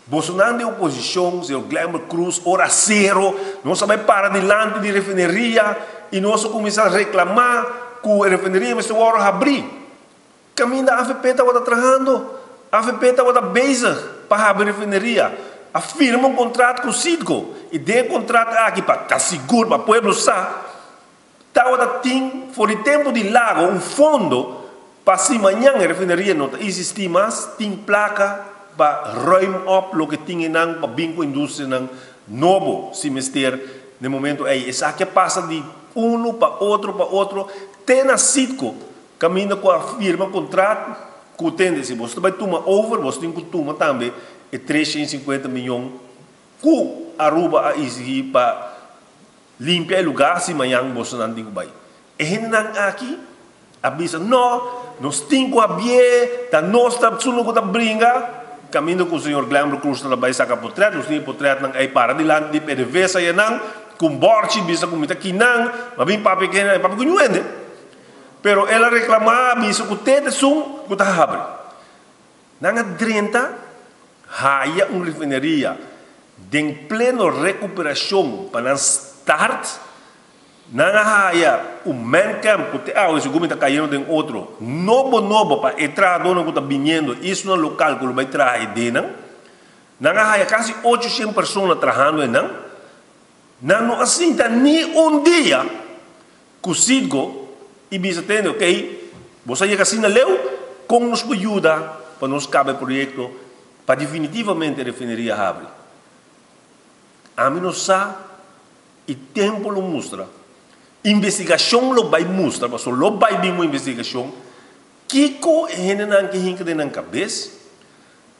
Bosonan di oposicion, señor Glenbert Croes, ora cero, nos a bay para dilanti di refineria y nos a cuminsa reclama cu e refineria mester worde habri. Caminda avp tabata trahando, avp tabata bezig pa habri refineria, a firma un contrato cu Citgo y den e contrato aki pa ta sigur pa pueblo sa, Tabata tin for di tempu di Lago un fondo pa si mañan e refineria no ta existi mas, tin placa pa ruim op loke tin einan pa bin cu industrianan nobo si mester n'e momento ei. Esaki a pasa di unu pa otro pa otro te na Citgo caminda cu a firma contrat cu tende si boso ta bay tuma over boso tin cu tuma tambe e 350 miyon cu Aruba a exigi pa Limpia e lugá si mañan bosonan tin ku bai. E hendenan aki a bisa, No, nos tin ku habié, ta nos ta esun ku ta bringa. Kaminda ku señor Glenbrook Cruz ta bai saka potrèt, nos tin e potrètnan ei para dilanti di PDVSA ayanan, ku un bòrchi bisa ku mi ta kinan, mi a bin papia ku hende, papia ku niun hende. Pero el a reklamá, a bisa ku te ta esun ku ta habri. Nan a drenta haya un refineria den pleno recuperacion pa nan start. Nan a haya un man camp cu te awe segun mi ta cayendo den otro nobo nobo pa e trahadornan cu ta biniendo isnan local cu lo bay traha e denan. Nan a haya casi 800 persona trahando enan. Nan no a sinta ni un dia Ku Citgo i bisa tende, ok, boso a yega asina leu, kon nos por yuda pa nos kaba e proyekto pa definitivamente e refineria habri? Ami no sa i tempu lo mustra, investigashon lo bai mustra, pasobra lo bai bin un investigashon, kiko e hendenan ke hinka den nan kabes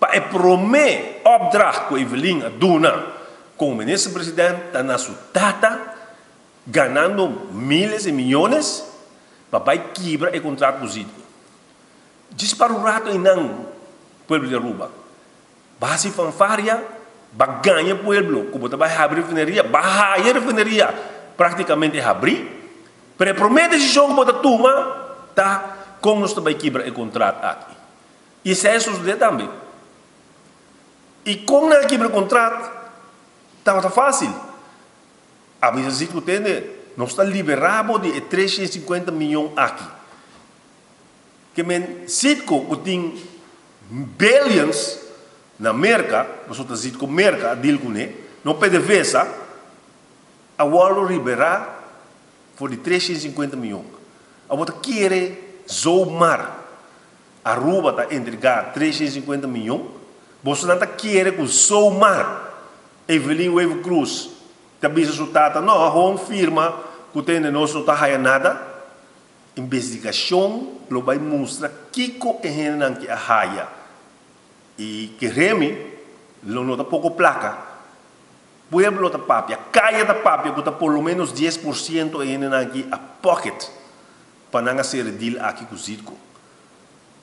pa e promé opdracht ku Evelyn a duna komo minister president ta na su tata Ganando miles y miyones pa bay kibra e contrato cu Zitgo. Djis para un rato eynan pueblo di Aruba ba haci fanfaria, ba gaña pueblo cu bo ta bay habri refineria, ba haya refineria practicamente habri, pero e prome decision cu bo ta tuma ta con nos ta bay kibra e contrato aki. Y esey a sucede tambe. Y con nan a kibra e contrato tabata facil. A bisa si cu tende, nos ta libera bo di e 350 miyon aki. Ke men Citgo cu tin billions na Merca, pasobra ta Citgo Merca a deal cune, no PDVSA, a wordo libera for di 350 miyon. Abo ta kere zomaar Aruba ta entrega 350 miyon? Bosonan ta kere cu zomaar Evelyn Wever Croes ta bisa su tata, no, gewoon firma cu tende nos no ta haya nada. Investigacion lo bay mustra kico e hendenan ki a haya. Y keremi lo no ta poco placa. Pueblo ta papia, caya ta papia cu ta por lo menos 10% e hendenan ki a pocket pa nan a cera deal aki cu Zitco.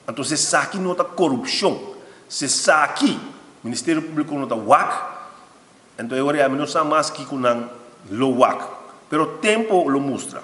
Anto si esaki no ta corupcion, si esaki Ministerio Publico no ta wak, Anto e ora ami no sa mas kiko nan lo wak, pero tempo lo mustra.